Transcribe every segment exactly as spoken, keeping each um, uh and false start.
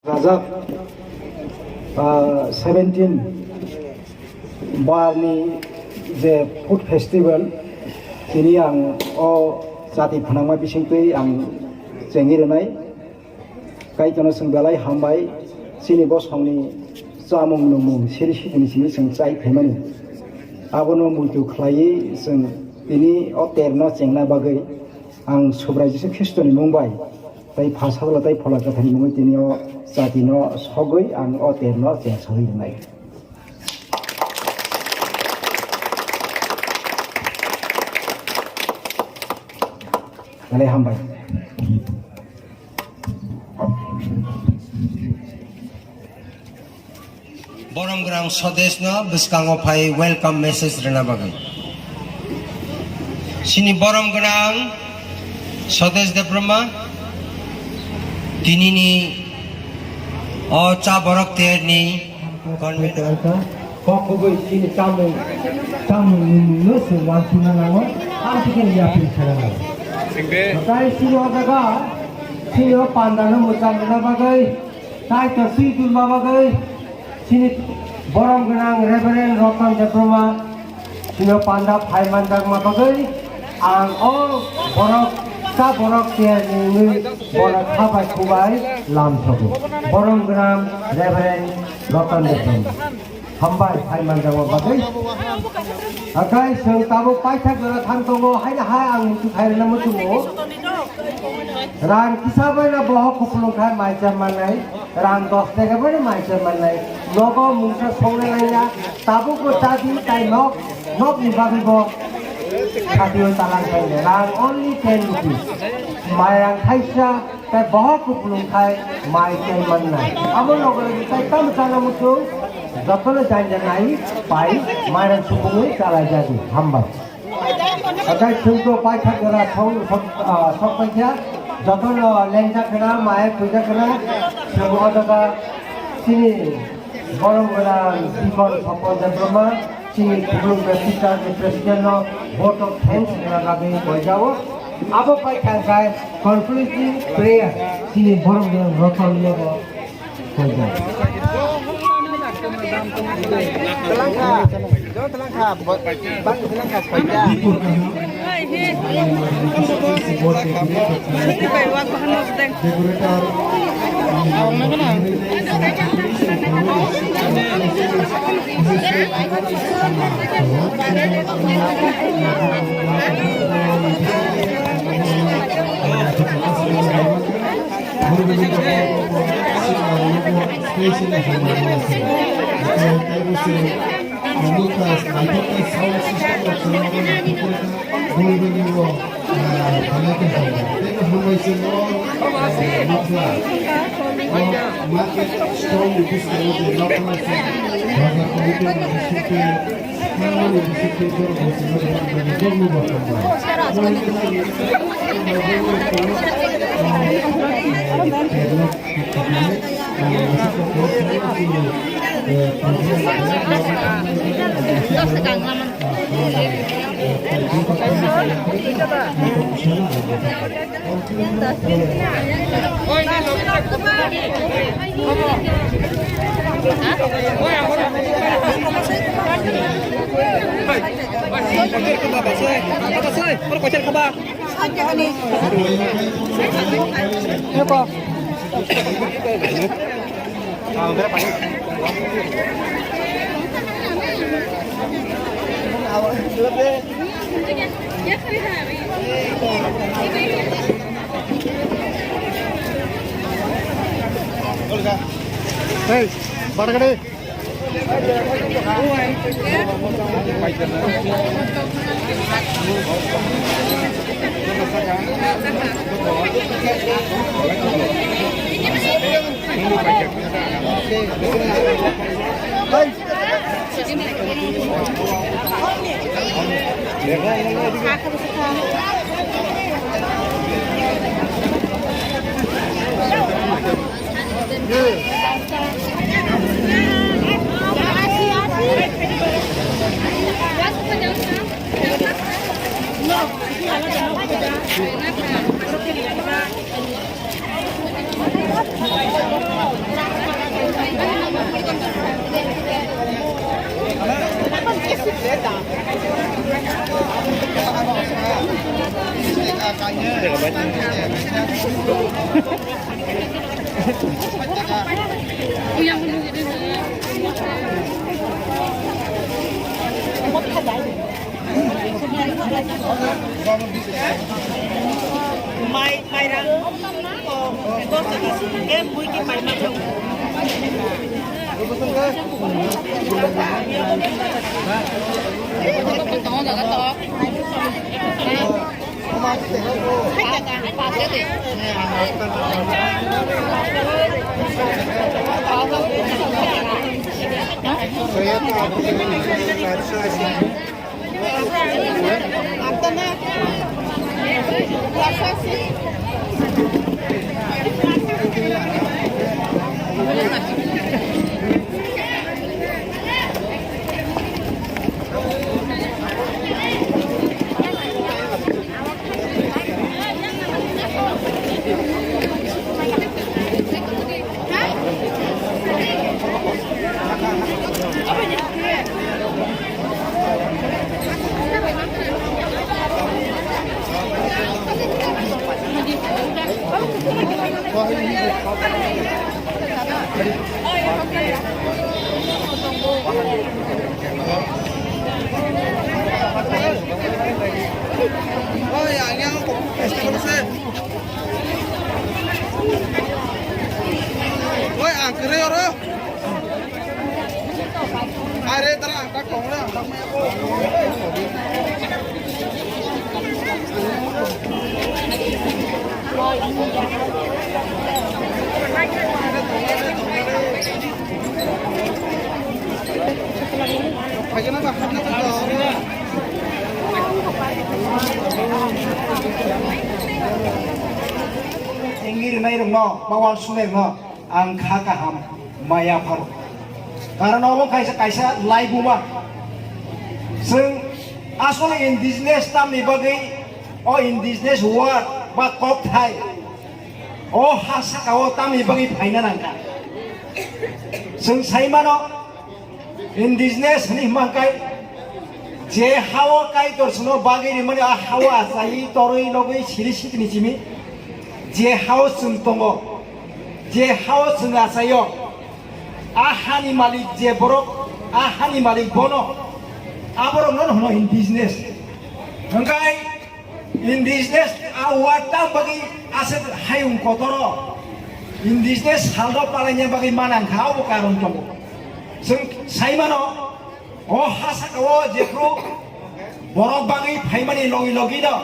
Rajak, ah, seventeen barni je food festival, tini ang o jati phanangma bisingtwi ang chengwi rwnai. Kaitorno chwng belai hambai, chini bosongni chamung nungmung siri sitini simi chwng chai phaimani. Abono muitu khlaiwi chwng tini o terno chengna bagwi ang Subrai Jisu Khristoni mung bai, tei Pha Sajla tei Phola Kwtharni mungwi tini o jatino sogwi ang o terno cheng sogwi rwnai. Belai hambai. Borom gwnang Sodeshno bwskango phai welcome message rwna bagwi. Chini borom gwnang Sodesh Debbarma tinini o cha borok terni convener. Kok kubui chini chamung, chamung nungmungno se uansukna nango, amtwkhe yapri khaina nango. Tei chini o jaga, chini o pandano mwchang rwna bagwi, Kaitor twi tulma bagwi chini borom gwnang Reverend Ratan Debbarma chini panda phai manjakma bagwi ang o borok ta borok tiyar ni wngwi bono kha bai khu bai lam sogo. Borom gwnang Reverend Ratan Debbarma. Hambai phai manjakma bagwi. Akai chwng tabuk paithak jora thang tongo, haino hai ang muchung khai rwna muchungo. Rang kisa bai no bohok kupulung khai mai cha mannai, rang dos taka bai no mai cha mannai. Nogo mungsa songnai laiya, tabuk bo chadi tai nok, nok ni bagwi bo satio talang khai le. Rang only ten rupees. Mai rang thaisa, tai bohok kupulung khai mai chai mannai. Amo nogo tai tam chana muchung, jotono janja nai pai, mai rang supungwi chalai jadi. Hambai. Akai chwngno paithak jora sok, sok, ah, sok paikha, jotono lengjak khna, mai puijak khna, chwng o jaga chini borom gwnang Dikon Sopon Debbarma, chini Khumulwng Baptist Church ni President no vote of thanks rwna bagwi poijao. Abo paikha khai concluding prayer chini borom gwnang Ratan logo. Market stall ni bwskango je nokha se bazar committee ni bisingtwi Thangnani bisingtwi borok bo sima rwmani bagwi borokno bo hambai. Hey, bargade. Mai, mairang, oh, dos taka, em, bui ki mai ma thang. Oi, ang kwrwi oro. Are tara ang tak tongo, ang tak maya. Engiri nai rwngno, bawal sunai rwngno. Ang kha kaham maya pharo. Karon obo kaisa, kaisa laibuma. Chwng asole indigenous tamni bagwi, o indigenous word ba kokthai, o ha saka o tamni bagwi phaina nangkha. Chwng sai mano, indigenous hwnwi hwnkha khe, je ha-o Kaitor chwngno bagwi rimani, a ha-o achai torwi logwi siri sitini simi, je ha-o chwng tongo, je ha-o chwng achaio, a hani malik je borok, a hani malik bono, aborokno hwno indigenous. Hwnkhe indigenous a word ta bagwi aswk hayung kotoro indigenous salrok palaina bagwi manang kha, abo karon tongo. Chwng sai mano, o ha saka o jephru borok bagwi phaimani logi logi no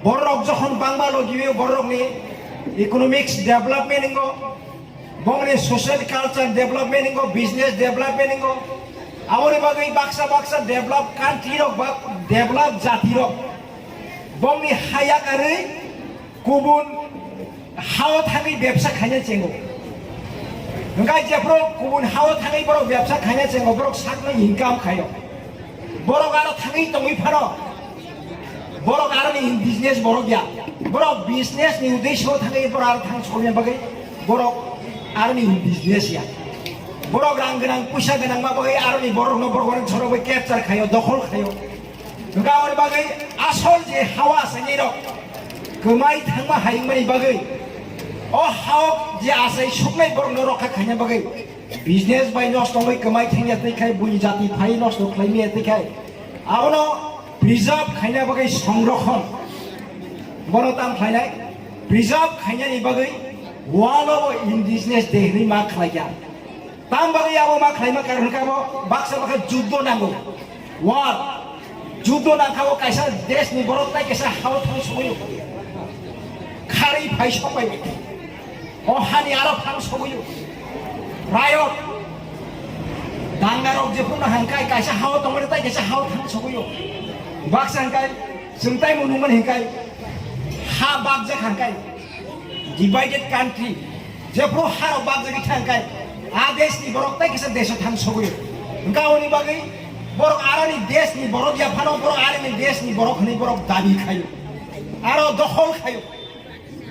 borok jokhon bangma logi o borokni economics development wngo, bongni social culture development wngo, business development wngo. Aboni bagwi baksa baksa develop country rok ba develop jati rok bongni haya karwi kubun hao thangwi bebsa khaina chengo. Hwnkhe jephru kubun hao thangwi borok bebsa khaina chengo, borok sakno income khaio. Borok aro thangwi tongwi phano borok aroni business borok ya. Borok business ni uddesho thangwi borok aro thang sokya bagwi borok aroni business ya. Borok rang gwnang, puisa gwnang ma bagwi aroni borokno borok aro chorogwi capture khaio, dokhol khaio. Hwnkhe aboni bagwi asol je hao achainai rok kwmai thangma hayungmani bagwi, o hao je achai suknai borokno rokha khaina bagwi, business bai nosto wngwi kwmai thangya twi khai, buini jati phai nosto khlaimaya twi khai, abono preserve khaina bagwi, songrokhon bono tam khlainai, preserve khainani bagwi walo bo Indigenous Day hwnwi ma khlaikha. Tam bagwi abo ma khlaima karon khe abo baksa baksa juddo nango. War. Juddo nangkha o kaisa desh ni borok tai kaisa hao thang sogwi o. Kharwi phai sokbai. O hani aro phang sogwi o. Riot. Danga rok jephru no hangkai kaisa hao tongmani tai kaisa hao thang sogwi o. Baksa hangkai chwng tai mo nungmani hingkai ha bakjak hangkai. Divided country, jephru harok bakjagwi thangkhe, a desh ni borok tai kisa desh o thang sogwi. Hwnkha hwnwi bagwi borok aroni desh ni borok ya phano borok aroni desh ni borok hwnwi borok dabi khaio. Aro dokhol khaio.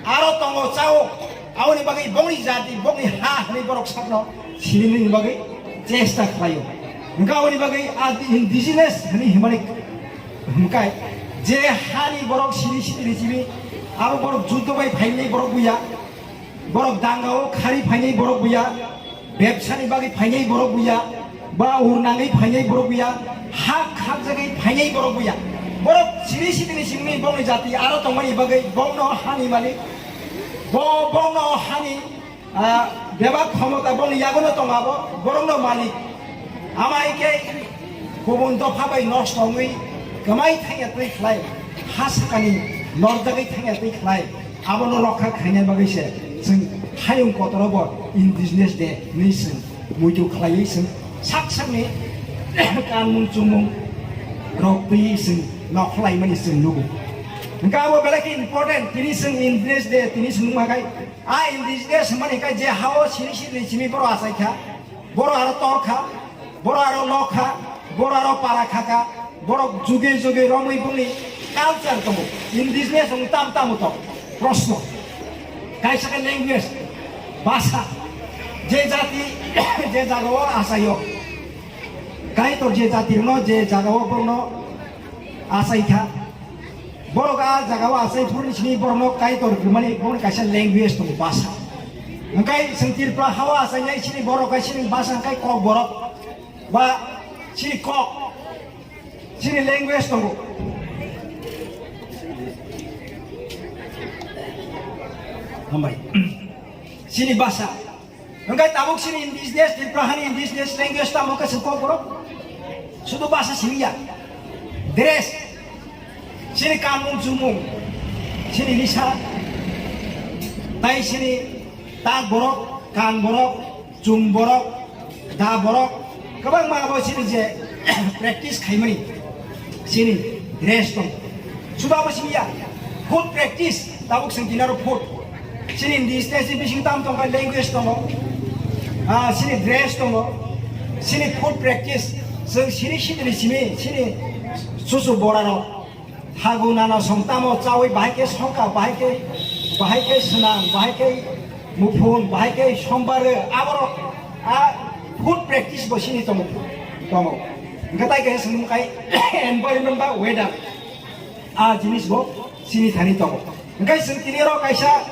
Aro tongo chao. Aboni bagwi bongni jati, bongni ha hwnwi borok sakno sinini bagwi chesta khlaio. Hwnkha hwnwi bagwi a indigenous hwnwi himani hwnkha je hani borok sini sini sini Abo borok juddo bai phainai borok buya, borok dangao khari phainai borok buya, bebsani bagwi phainai borok buya, ba urnangwi phainai borok buya, hak khakjagwi phainai borok buya. Borok siri sitini simi bongni jati aro tongmani bagwi bongno hani malik, bo bongno hani Ah, bebak khomota boni yagono tongo abo, borokno malik. Ama hai khe kubun dopha bai nosto wngwi kwmai thangya twi khlai, ha sakani norjagwi thangya twi khlai, abono rokha khaina bagwi se chwng hayung kotoro bo Indigenous Day hwnwi chwng muitu khlaiwi chwng sak sakni kanmung chumung rok twi chwng nokhwlaimani chwng nugo. Hwnkhe abo belai khe important, tini chwng Indigenous Day tini chwng nukma khai. A Indigenous hwnmani khe je hao siri siri simi borok achai kha, borok aro tor kha, borok aro lok kha, borok aro para kha kha, borok juge juge romwi bongni culture tongo. Indigenous wng tam tamo tong? Proshno. Kaisa khe language, bhasha. Je jati je jagao achaio, Kaitor je jati rokno je jagao borokno achai kha, borok a jagao achai phuruni simi borokno Kaitor rwmani borokni kaisa language tongo, bhasha. Hwnkhe chwng Tripura hao achainai chini borok hai chini bhasha hwnkhe Kokborok ba chini Kok, chini language tongo. Hambai. Chini bhasha. Hwnkhe tabuk chini indigenous, Tripura hani indigenous language tamo khe chwng Kokborok? Sudu bhasha simi ya. Dress, chini kanmung chumung, chini lisa, tai chini tak borok, kan borok, chum borok, da borok, kwbangma abo chini je practice khaimani. Chini dress tong. Suda bo simi ya. Food practice. Tabuk chwng tini aro food. Chini indigenous ni bising tam tong kha, language tongo. Ah, chini dress tongo. Chini food practice. Chwng siri sitini simi, chini susu bora rok. Hagu nana song tamo chawi bahai khe songkha, bahai khe, bahai khe swnang, bahai khe muphun, bahai khe sombar, aborok a food practice bo sini tongo, tongo. Hwnkhe tai khe chwng kai environment ba weather. A jinis bo sini thani tongo. Hwnkhe chwng tini oro kaisa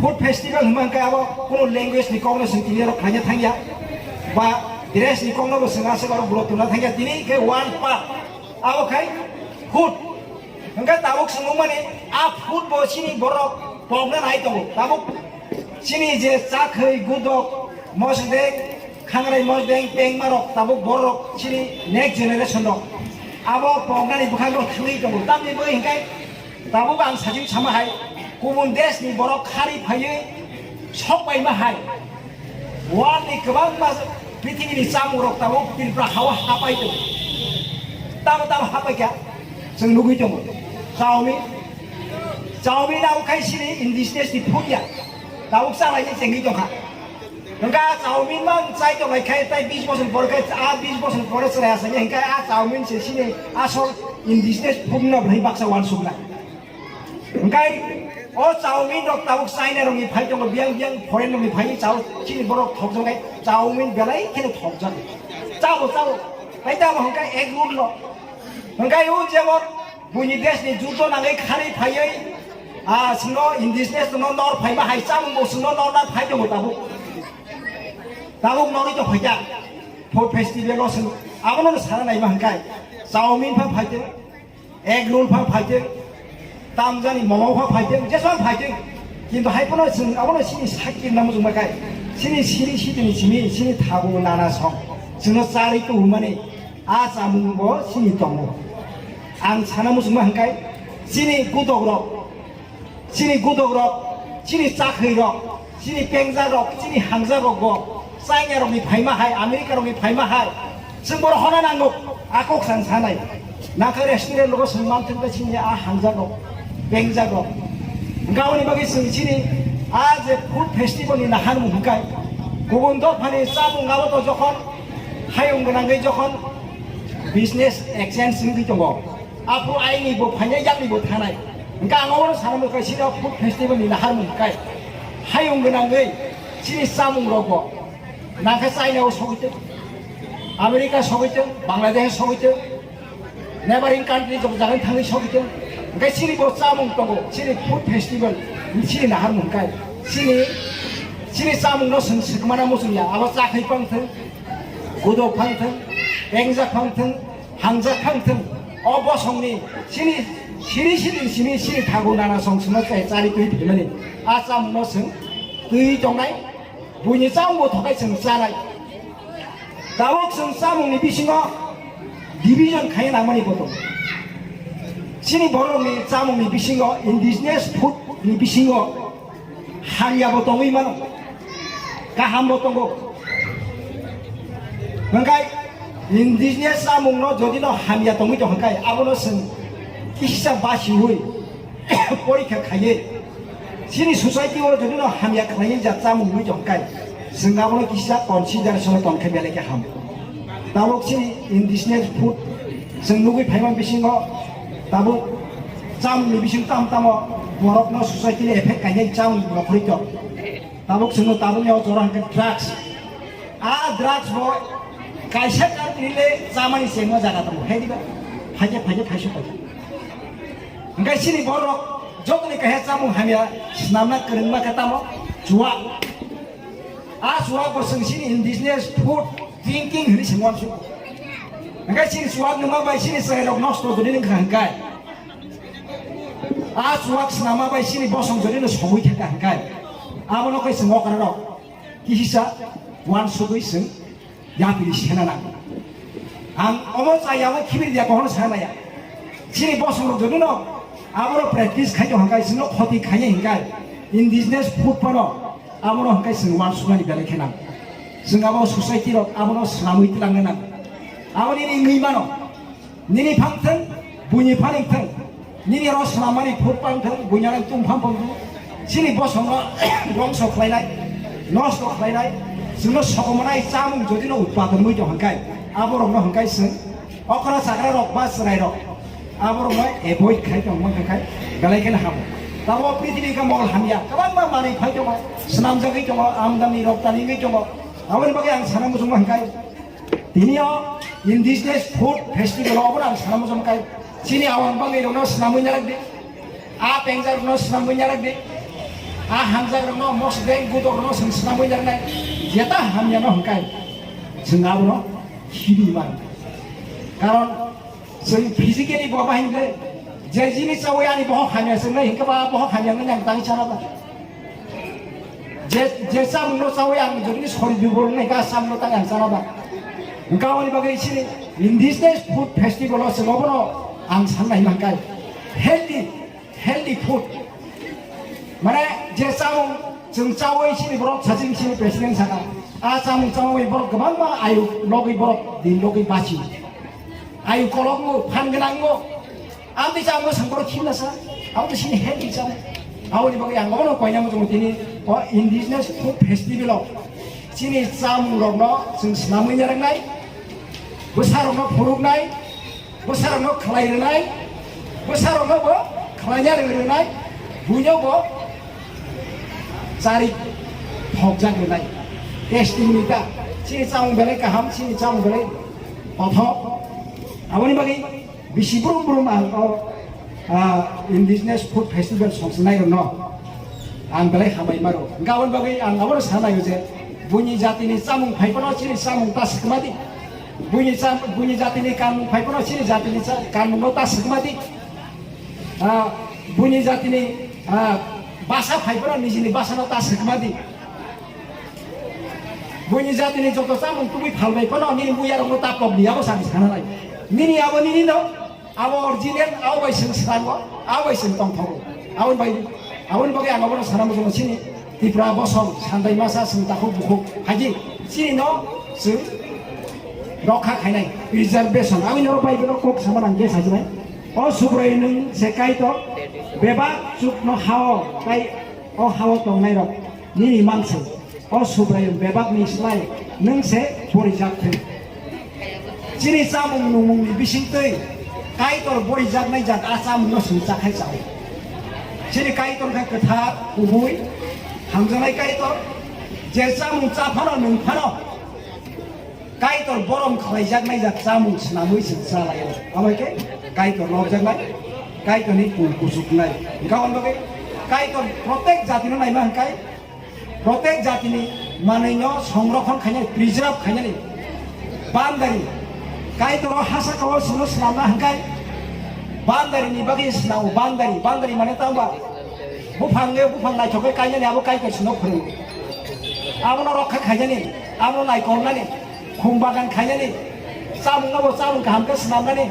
food festival hwnma hwnkhe abo kuno language ni kokno chwng tini oro khlaina thangya. Ba dress ni kokno bo chwng aswk oro bwrok tuna thangya. Tini khe one part abo khai food. Hwnkhe tabuk chwng mani a food bo sini borok pokna nai tongo. Tabuk sini je chakhwi gudok mosdeng Khangrai mosdeng pengmarok tabuk borok chini next generation rok abo poknani bwkhango thangwi tongo. Tamni bagwi hinkhe tabuk ang sajing sama hai kubun desh ni borok khari phaiwi sok paima hai world ni kwbangma prithibini chamungrok tabuk Tripura hao hapai tongo. Tamo tamo hapai kha chwng nugwi tongo. Chowmin, chowmin abo khai sini indigenous ni food ya. Tabuk chalaini chengwi tongkha. Hwnkhe a chowmin mang chai tonglai khai tai bis bosor pore khai a bis bosor pore chwrai asai hwnkhe a chowmin se sini asol indigenous food no bwlai baksa uansuknai. Hwnkhe o chowmin rok tabuk China rokni phai tongo, biyang biyang foreign rokni phai chao chini borok thokjak khai chowmin belai kheno thokjak. Chao chao. Hai tamo hwnkhe egg roll no. Hwnkhe o jemon buini desh ni juddo nangwi khari phaiwi a sino indigenous no nor phaima hai chamung bo sino nor na phai tongo tabuk. Tabuk nogwi tong phaikha food festival o chwng abono sana naima hwnkhe chowmin pha phaitwng, egg roll pha phaitwng, tamjani momo pha phaitwng, jeswk phaitwng, kintu hai phano chwng abono chini sakki na muchungma khai chini siri sitini simi chini thabu nana song chwngno charwi tongmani a chamung bo chini tongo. Ang sana muchungma hwnkhe chini gudok rok Chini gudok rok, chini chakhwi rok, chini pengjak rok, chini hangjak rok bo China rokni phaima hai, America rokni phaima hai. Chwng bono hona nango, a kok san sanai. Nangkha restaurant logo chwng manthok da chini a hangjak rok, pengjak rok. Gaboni bagwi chwng chini a je food festival ni naharmung hwnkhe kubun dophani chamung abo to jokhon hayung gwnangwi jokhon business exchange wngwi tongo. Aphuru aini bo phainai, yakni bo thanai. Hwnkhe ang obono sana muchai, sini o food festival ni naharmung kai. Hayung gwnangwi chini chamung rok bo nangkhe China o sogwi tong, America sogwi tong, Bangladesh sogwi tong, neighboring country jok jaga thangwi sogwi tong. Hwnkhe chini bo chamung tongo, chini food festival, chini naharmung kai. Chini, chini chamungno chwng swkmana muchungya, abo chakhai phang thwng, gudok phang thwng, pengjak phang thwng, hangjak phang thwng. O bosongni chini siri siri simi chini thago nana song sima chai chari twi phimani. A chamungno chwng twi tongnai, buini chamungbo thokai chwng chanai. Tabuk chwng chamungni bisingo division khaina nangmani bo tongo. Chini borokni chamungni bisingo indigenous food ni bisingo hamya bo tongwi mano, kaham bo tongo. Hwnkhe indigenous chamungno jodi no hamya tongwi tong hwnkhe abono chwng kisa basiwi porikha khaiwi chini society o jodi no hamya khlaiwi ja chamung nugwi tong kai, chwng abono kisa consideration o tong khe belai khe ham. Tabuk chini indigenous food chwng nugwi phaima bisingo tabuk chamung ni bising tam tamo borok no society ni effect kainai chamung rok khoroi tong. Tabuk chwngno tabukni o jora hwnkhe drugs. A drugs bo kaisa karon hinle chamani chengma jaga tongo. Hai diba? Phaikhe, phaikhe, phaisa phaikhe. Hwnkhe chini borok jotoni kaisa chamung hamya swnamna kwrwngma khe tamo chuwa. A chuwa bo chwng chini indigenous food drinking hinwi se uansukgo. Hwnkhe chini chuwa nwma bai chini chwrairok nosto jodi wngkha hwnkhe. A chuwak swnama bai chini bosong jodi no sogwi thangkha hwnkhe. Abono khe chwng okrarok kisa uansugwi chwng yapri sena nango. Ang omo chaya o khibir dia kohono sana maya. Chini bosong rok jodi no aboro practice khai tong hwnkhe chwngno khoti khainai hwnkhe indigenous food phano abono hwnkhe chwng uansuknani belai khe nango. Chwng abo society rok abono swnamwi twlangna nango. Aboni wngwi mano. Nini phang thwng, buini phani thwng, nini oro swnamani phut phang thwng, buini oro tum phang phang thwng, chini bosongno dongso khlainai, nosto khlainai, chwngno sokomornai chamung jodi no utpadon wngwi tong hwnkhe, aborokno hwnkhe chwng okra chakrarok ba chwrairok aborokno avoid khai tongma hwnkhe belai kheno hamo. Tabuk prithibi khe mol hamya, kwbangma manwi phai tongo, swnamjagwi tongo, amdani rok tani wngwi tongo, aboni bagwi ang sana muchungma hwnkhe, Tini o Indigenous Food Festival o obono ang sana muchung kai. Chini awang bangwi rokno swnamwi narak di. A pengjak rokno swnamwi narak di. A hamjak rokno mosdeng gudok rokno chwng swnamwi narak nai. Jeta hamya no hwnkhe chwng abono khibi man. Karon chwng physically bo bahai hwnkhe je jinis chawi ani bohok hamya chwng nai hwnkhe ba bohok hamya nai ang tang sana ba. Je, je chamungno chawi ang jodi sori dubur nai ka chamungno tang ang chana ba. Hwnkhe aboni bagwi chini Indigenous Food Festival o chwng obono ang sanna hima hwnkhe healthy, healthy food. Mane je chamung chwng chawi chini borok saching chini president saka. A chamung chawi borok kwbangma ayu logwi borok din logwi bachi. Ayu kolokgo, phan gwnanggo. Amtwi chamung swng borok khimna sa. Abo to chini health ni chamung. Aboni bagwi ang obono koina muchungo tini o Indigenous Food Festival o chini chamung rokno chwng swnamwi narwknai, bwsa rokno phuruknai, bwsa rokno khlai rwnai, bwsa rokno bo khlaina rwng rwnai, buino bo chari phokjak rwnai. Testing ni ta chini chamung belai kaham, chini chamung belai kothok. Aboni bagwi bisi brum brum ang o, ah, Indigenous Food Festival songsinai rokno ang belai hambai maro. Hwnkhe aboni bagwi ang abono sanai je buini jatini chamung phai phano chini chamung ta swkma di. Buini cham-, buini jatini kanmung phai phano chini jatini cha-, kanmungno ta swkma di. Ah, buini jatini, ah, basa phai phano nijini basano ta swkma di. Buini jatini joto chamung tubui phalbai phano nini buyarokno ta pok di, abo sani sana nai. Nini abo nini no, abo original, abo bai chwng srango, abo bai chwng tongthogo. Aboni bai, aboni bagwi ang abono sana muchungo chini Tripura bosong, sandai masa, chwng takhuk bukhuk, haji chini no chwng rokha khainai, preservation. Aboni oro bai bono kok sama nang je sajinai. O Subrai nwng se Kaitor, bebak chukno hao, tai o hao tongnairok nini mansai. O Subraiyung bebakni slai nwng se porijak thung. Chini chamung nungmungni bisingtwi Kaitor borijaknai jaga a chamungno chwng chakhai chao. Chini Kaitor khe kwthar, kubui, hamjaknai Kaitor. Je chamung cha phano nung phano Kaitor borom khlaijaknai jak chamung swnamwi chwng cha laio. Abo khe Kaitor lobjaknai. Kaitorni pul kuchuknai. Hwnkhe aboni bagwi Kaitor protek jatino naima hwnkhe, protek jatini manwino songrokhon khainani, preserve khainani. Bandari, Kaitoro hasa kao chwngno swnamna hwnkhe, bandarini bagwi swnamo, bandari, bandari mane tangba. Buphang le buphang naithok khe kainani abo Kaitor chwngno phwrwngo. Abono rokha khainani, abono naikolnani, khum bagan khainani, chamungno bo chamung kaham khe swnamnani.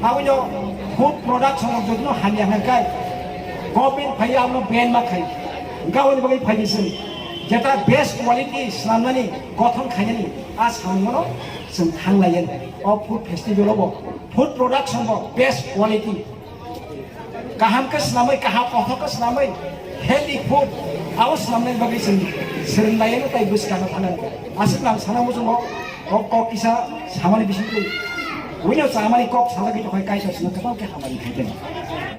Abono food production rok jotono hamya hwnkhai government phai abono ban ma khai. Hwnkhe aboni bagwi phaidi chwng jeta best quality swnamnani, gothon khainani a samungono chwng thang lai. O food festival o bo food production bo best quality. Kaham khe swnamwi, kaham kothok khe swnamwi, healthy food, abo swnamnani bagwi chwng swrwng laiya tei bwskango thangna. Aswk nang sana muchungo, o kok kisa samani bisingtwi. Buino chamani kok salagwi tongkha Kaitor chwngno kwtal khe hamari khaikhe.